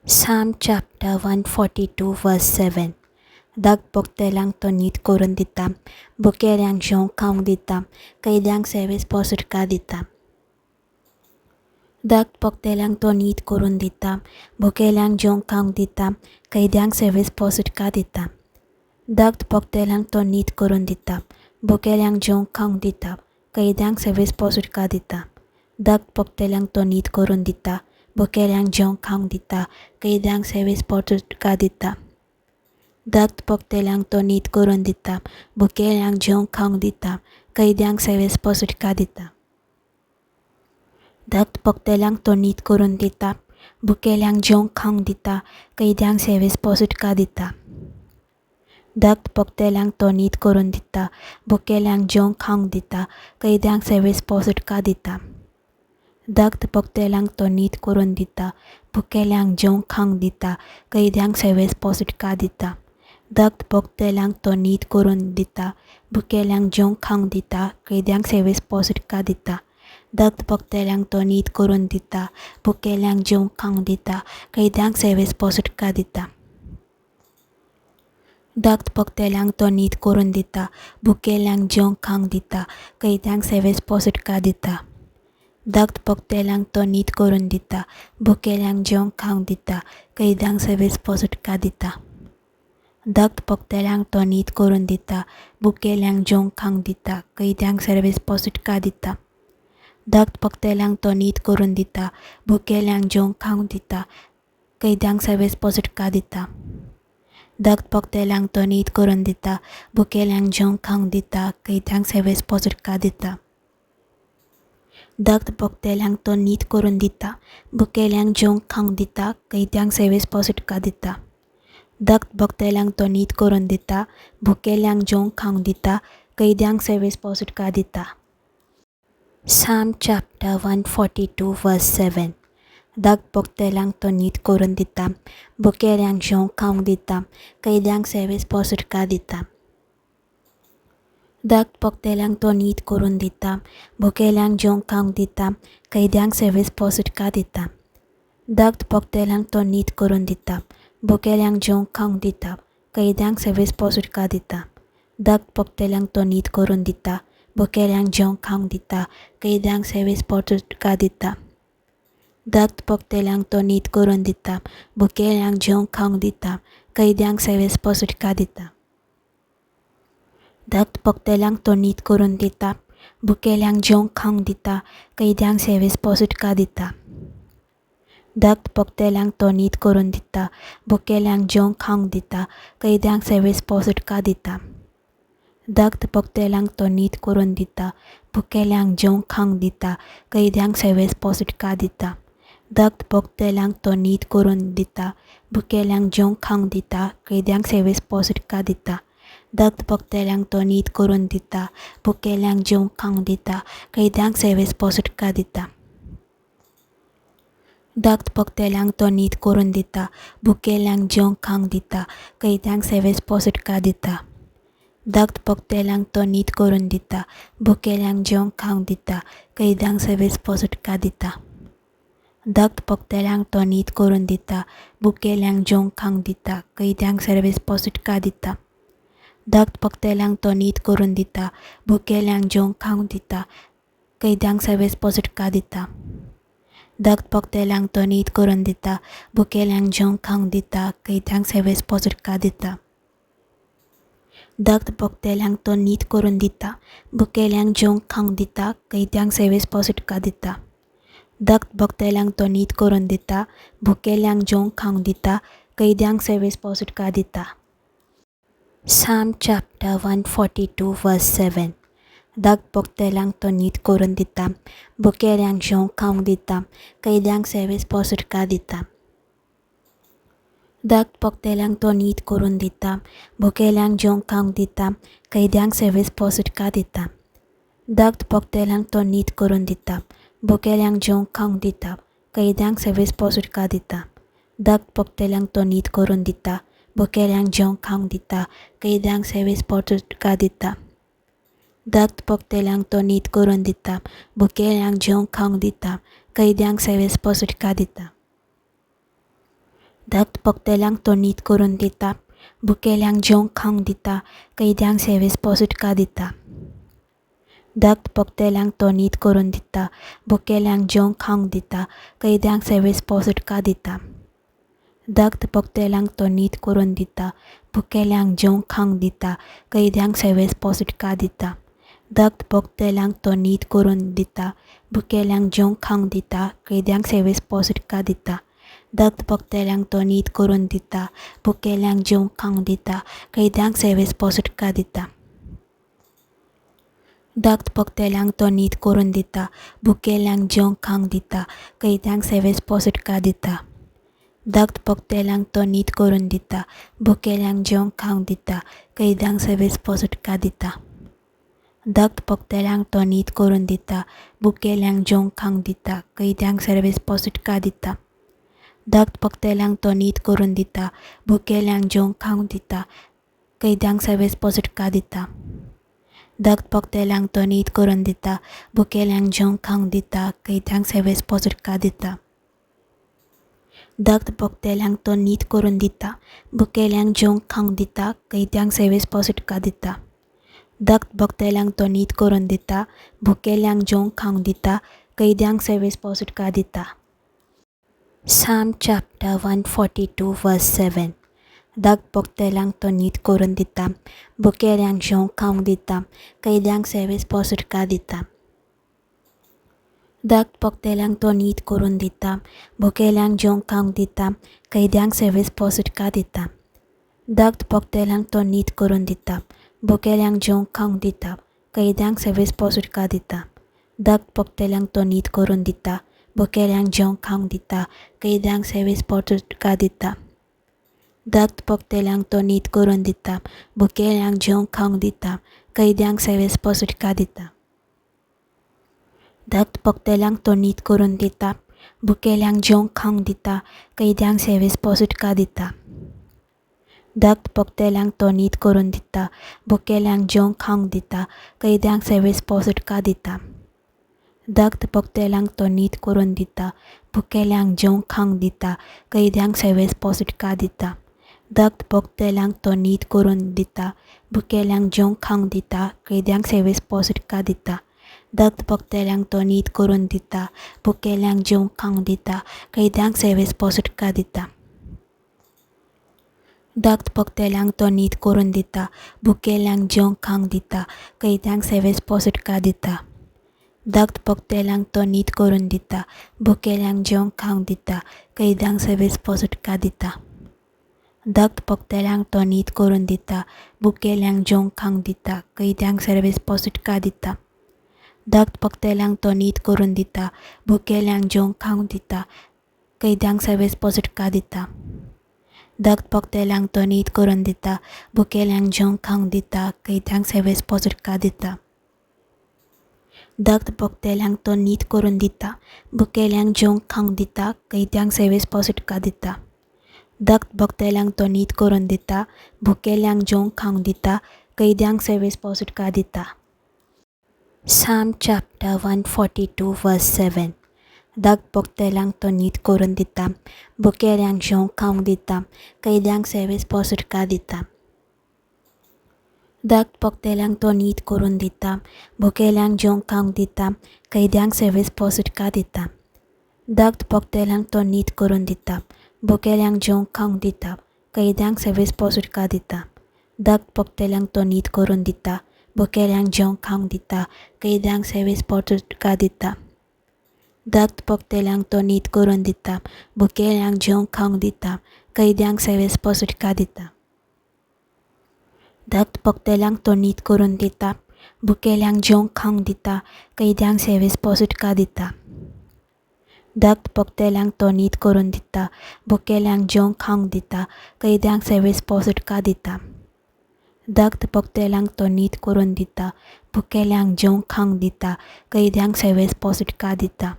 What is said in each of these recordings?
Psalm chapter 142 verse 7. दग भोगतेल्यांक तो न्हीद करून दिता, भुकेल्यांक जेवंक खावंक दिता, कैद्यांक सेवेस पो सुटका दिता. दग भोगतेल्यांक तो न्हीद करून दिता, भुकेल्यांक जेवंक खावंक दिता, कैद्यांक सेवेस पो सुटका दिता. दग भोगतेल्यांक तो न्हीद करून दिता, भुकेल्यांक जेवंक खावंक दिता, कैद्यांक सेवेस पो सुटका दिता. दग भोगतेल्यांक तो न्हीद करून दिता, भुकेल्यांक जेवंक खावंक दिता, कैद्यांक सेवेस पो सुटका दिता. दग भोगतेल्यांक तो न्हीद करून दिता, भुकेल्यांक जेवंक खावंक दिता, कैद्यांक सेवेस पो सुटका दिता. दग भोगतेल्यांक तो न्हीद करून दिता, भुकेल्यांक जेवंक खावंक दिता, कैद्यांक सेवेस पो सुटका दिता. दग भोगतेल्यांक तो न्हीद करून दिता, भुकेल्यांक जेवंक खावंक दिता, कैद्यांक सेवेस पो सुटका दिता. दग भोगतेल्यांक तो न्हीद करून दिता, भुकेल्यांक जेवंक खावंक दिता, कैद्यांक सेवेस पो सुटका दिता. दग भोगतेल्यांक तो न्हीद करून दिता, भुकेल्यांक जेवंक खावंक दिता, कैद्यांक सेवेस पो सुटका दिता. दग भोगतेल्यांक तो न्हीद करून दिता, भुकेल्यांक जेवंक खावंक दिता, कैद्यांक सेवेस पो सुटका दिता. दग भोगतेल्यांक तो न्हीद करून दिता, भुकेल्यांक जेवंक खावंक दिता, कैद्यांक सेवेस पो सुटका दिता. दग भोगतेल्यांक तो न्हीद करून दिता, भुकेल्यांक जेवंक खावंक दिता, कैद्यांक सेवेस पो सुटका दिता. दग भोगतेल्यांक तो न्हीद करून दिता, भुकेल्यांक जेवंक खावंक दिता, कैद्यांक सर्वेस पो सुटका दिता. दग भोगतेल्यांक तो न्हीद करून दिता, भुकेल्यांक जेवंक खावंक दिता, कैद्यांक सर्वेस पो सुटका दिता. दग भोगतेल्यांक तो न्हीद करून दिता, भुकेल्यांक जेवंक खावंक दिता, कैद्यांक सर्वेस पो सुटका दिता. दग भोगतेल्यांक तो न्हीद करून दिता, भुकेल्यांक जेवंक खावंक दिता, कैद्यांक सर्वेस पो सुटका दिता. दग भोगतेल्यांक तो न्हीद करून दिता, भुकेल्यांक जेवंक खावंक दिता, कैद्यांक सर्वेस पो सुटका दिता. Psalm chapter 142 verse 7. दग भोगतेल्यांक तो न्हीद करून दिता, भुकेल्यांक जेवंक खावंक दिता, कैद्यांक सर्वेस पो सुटका दिता. दग भोगतेल्यांक तो न्हीद करून दिता, भुकेल्यांक जेवंक खावंक दिता, कैद्यांक सर्वेस पो सुटका दिता. दग भोगतेल्यांक तो न्हीद करून दिता, भुकेल्यांक जेवंक खावंक दिता, कैद्यांक सर्वेस पो सुटका दिता. दग भोगतेल्यांक तो न्हीद करून दिता, भुकेल्यांक जेवंक खावंक दिता, कैद्यांक सर्वेस पो सुटका दिता. दग भोगतेल्यांक तो न्हीद करून दिता, भुकेल्यांक जेवंक खावंक दिता, कैद्यांक सर्वेस पो सुटका दिता. दग भोगतेल्यांक तो न्हीद करून दिता, भुकेल्यांक जेवंक खावंक दिता, कैद्यांक सर्वेस पो सुटका दिता. दग भोगतेल्यांक तो न्हीद करून दिता, भुकेल्यांक जेवंक खावंक दिता, कैद्यांक सर्वेस पो सुटका दिता. दग भोगतेल्यांक तो न्हीद करून दिता, भुकेल्यांक जेवंक खावंक दिता, कैद्यांक सर्वेस पो सुटका दिता. दग भोगतेल्यांक तो न्हीद करून दिता, भुकेल्यांक जेवंक खावंक दिता, कैद्यांक सर्वेस पो सुटका दिता. दग भोगतेल्यांक तो न्हीद करून दिता, भुकेल्यांक जेवंक खावंक दिता, कैद्यांक सर्वेस पो सुटका दिता. दग भोगतेल्यांक तो न्हीद करून दिता, भुकेल्यांक जेवंक खावंक दिता, कैद्यांक सर्वेस पो सुटका दिता. दग भोगतेल्यांक तो न्हीद करून दिता, भुकेल्यांक जेवंक खावंक दिता, कैद्यांक सर्वेस पो सुटका दिता. दग भोगतेल्यांक तो न्हीद करून दिता, भुकेल्यांक जेवंक खावंक दिता, कैद्यांक सर्वेस पो सुटका दिता. दग भोगतेल्यांक तो न्हीद करून दिता, भुकेल्यांक जेवंक खावंक दिता, कैद्यांक सर्वेस पो सुटका दिता. दग भोगतेल्यांक तो न्हीद करून दिता, भुकेल्यांक जेवंक खावंक दिता, कैद्यांक सर्वेस पो सुटका दिता. दग भोगतेल्यांक तो न्हीद करून दिता, भुकेल्यांक जेवंक खावंक दिता, कैद्यांक सर्वेस पो सुटका दिता. दग भोगतेल्यांक तो न्हीद करून दिता, भुकेल्यांक जेवंक खावंक दिता, कैद्यांक सर्वेस पो सुटका दिता. Psalm chapter 142 verse 7. दग भोगतेल्यांक तो न्हीद करून दिता, भुकेल्यांक जेवंक खावंक दिता, कैद्यांक सर्वेस पो सुटका दिता. दग भोगतेल्यांक तो न्हीद करून दिता, भुकेल्यांक जेवंक खावंक दिता, कैद्यांक सर्वेस पो सुटका दिता. दग भोगतेल्यांक तो न्हीद करून दिता, भुकेल्यांक जेवंक खावंक दिता, कैद्यांक सर्वेस पो सुटका दिता. दग भोगतेल्यांक तो न्हीद करून दिता, भुकेल्यांक जेवंक खावंक दिता, कैद्यांक सर्वेस पो सुटका दिता. दग भोगतेल्यांक तो न्हीद करून दिता, भुकेल्यांक जेवंक खावंक दिता, कैद्यांक सर्वेस पो सुटका दिता. दग्ध भोगतेल्यांक तो न्हीद करून दिता, भुकेल्यांक जेवंक खावंक दिता, कैद्यांक सेवेस सुटका दिता. दग्ध भोगतेल्यांक तो न्हीद करून दिता, भुकेल्यांक जेवंक खावंक दिता, कैद्यांक सेवेस सुटका दिता. दग्ध भोगतेल्यांक तो न्हीद करून दिता, भुकेल्यांक जेवंक खावंक दिता, कैद्यांक सेवेस सुटका दिता. दग्ध भोगतेल्यांक तो न्हीद करून दिता, भुकेल्यांक जेवंक खावंक दिता, कैद्यांक सेवेस सुटका दिता. दग्ध भोगतेल्यांक तो न्हीद करून दिता, भुकेल्यांक जेवंक खावंक दिता, कैद्यांक सेवेस सुटका दिता. दग्ध भोगतेल्यांक तो न्हीद करून दिता, भुकेल्यांक जेवंक खावंक दिता, कैद्यांक सेवेस सुटका दिता. दग्ध भोगतेल्यांक तो न्हीद करून दिता, भुकेल्यांक जेवंक खावंक दिता, कैद्यांक सेवेस सुटका दिता. दग्ध भोगतेल्यांक तो न्हीद करून दिता, भुकेल्यांक जेवंक खावंक दिता, कैद्यांक सर्वेस सुटका दिता. दग्ध भोगतेल्यांक तो न्हीद करून दिता, भुकेल्यांक जेवंक खावंक दिता, कैद्यांक सर्वेस सुटका दिता. दग्ध भोगतेल्यांक तो न्हीद करून दिता, भुकेल्यांक जेवंक खावंक दिता, कैद्यांक सर्वेस सुटका दिता. दग्ध भोगतेल्यांक तो न्हीद करून दिता, भुकेल्यांक जेवंक खावंक दिता, कैद्यांक सर्वेस सुटका दिता. दग्ध भोगतेल्यांक तो न्हीद करून दिता, भुकेल्यांक जेवंक खावंक दिता, कैद्यांक सर्वेस सुटका दिता. Psalm chapter 142 verse 7. दग्ध भोगतेल्यांक तो न्हीद करून दिता, भुकेल्यांक जेवंक खावंक दिता, कैद्यांक सर्वेस सुटका दिता. दग्ध भोगतेल्यांक तो न्हीद करून दिता, भुकेल्यांक जेवंक खावंक दिता, कैद्यांक सर्वेस सुटका दिता. दग्ध भोगतेल्यांक तो न्हीद करून दिता, भुकेल्यांक जेवंक खावंक दिता, कैद्यांक सर्वेस सुटका दिता. दग्ध भोगतेल्यांक तो न्हीद करून दिता, भुकेल्यांक जेवंक खावंक दिता, कैद्यांक सर्वेस सुटका दिता. दग्ध भोगतेल्यांक तो न्हीद करून दिता, भुकेल्यांक जेवंक खावंक दिता, कैद्यांक सर्वेस सुटका दिता. दग्ध भोगतेल्यांक तो न्हीद करून दिता, भुकेल्यांक जेवंक खावंक दिता, कैद्यांक सर्वेस सुटका दिता. दग्ध भोगतेल्यांक तो न्हीद करून दिता, भुकेल्यांक जेवंक खावंक दिता, कैद्यांक सर्वेस सुटका दिता. दग्ध भोगतेल्यांक तो न्हीद करून दिता, भुकेल्यांक जेवंक खावंक दिता, कैद्यांक सर्वेस सुटका दिता. दग्ध भोगतेल्यांक तो न्हीद करून दिता, भुकेल्यांक जेवंक खावंक दिता, कैद्यांक सर्वेस सुटका दिता. दग्ध भोगतेल्यांक तो न्हीद करून दिता, भुकेल्यांक जेवंक खावंक दिता, कैद्यांक सर्वेस सुटका दिता. दग्ध भोगतेल्यांक तो न्हीद करून दिता, भुकेल्यांक जेवंक खावंक दिता, कैद्यांक सर्वेस सुटका दिता. दग्ध भोगतेल्यांक तो न्हीद करून दिता, भुकेल्यांक जेवंक खावंक दिता, कैद्यांक सर्वेस सुटका दिता. दग्ध भोगतेल्यांक तो न्हीद करून दिता, भुकेल्यांक जेवंक खावंक दिता, कैद्यांक सर्वेस सुटका दिता. दग्ध भोगतेल्यांक तो न्हीद करून दिता, भुकेल्यांक जेवंक खावंक दिता, कैद्यांक सर्वेस सुटका दिता. दग्ध भोगतेल्यांक तो न्हीद करून दिता, भुकेल्यांक जेवंक खावंक दिता, कैद्यांक सर्वेस सुटका दिता. दग्ध भोगतेल्यांक तो न्हीद करून दिता, भुकेल्यांक जेवंक खावंक दिता, कैद्यांक सर्वेस सुटका दिता. दग्ध भोगतेल्यांक तो न्हीद करून दिता, भुकेल्यांक जेवंक खावंक दिता, कैद्यांक सर्वेस सुटका दिता. Psalm chapter 142 verse 7. दग्ध भोगतेल्यांक तो न्हीद करून दिता, भुकेल्यांक जेवंक खावंक दिता, कैद्यांक सर्वेस सुटका दिता. दग्ध भोगतेल्यांक तो न्हीद करून दिता, भुकेल्यांक जेवंक खावंक दिता, कैद्यांक सर्वेस सुटका दिता. दग्ध भोगतेल्यांक तो न्हीद करून दिता, भुकेल्यांक जेवंक खावंक दिता, कैद्यांक सर्वेस सुटका दिता. दग्ध भोगतेल्यांक तो न्हीद करून दिता, भुकेल्यांक जेवंक खावंक दिता, कैद्यांक सर्वेस सुटका दिता. दग्ध भोगतेल्यांक तो न्हीद करून दिता, भुकेल्यांक जेवंक खावंक दिता, कैद्यांक सर्वेस सुटका दिता. दग्ध भोगतेल्यांक तो न्हीद करून दिता, भुकेल्यांक जेवंक खावंक दिता, कैद्यांक सर्वेस सुटका दिता. दग्ध भोगतेल्यांक तो न्हीद करून दिता, भुकेल्यांक जेवंक खावंक दिता, कैद्यांक सर्वेस सुटका दिता. दग्ध भोगतेल्यांक तो न्हीद करून दिता, भुकेल्यांक जेवंक खावंक दिता, कैद्यांक सर्वेस सुटका दिता.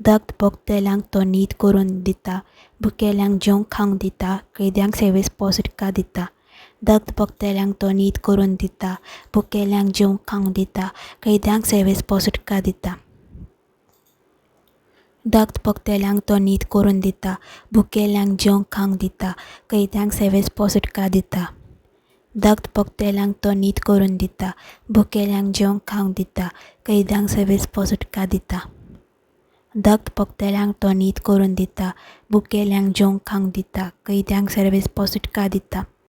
दग्ध भोगतेल्यांक तो न्हीद करून दिता, भुकेल्यांक जेवंक खावंक दिता, कैद्यांक सर्वेस सुटका दिता. दग्ध भोगतेल्यांक तो न्हीद करून दिता, भुकेल्यांक जेवंक खावंक दिता, कैद्यांक सर्वेस सुटका दिता. दग्द पकतेल्यांक तो न्हीद करून दिता, भुकेल्यांक जेवंक खावंक दिता, कैद्यांक सेवेसपो सुटका दिता. दग्द पकतेल्यांक तो न्हीद करून दिता, भुकेल्यांक जेवंक खावंक दिता, कैद्यांक सेवेसपो सुटका दिता. दग्द पकतेल्यांक तो न्हीद करून दिता, भुकेल्यांक जेवंक खावंक दिता, कैद्यांक सर्वेसपो सुटका दिता.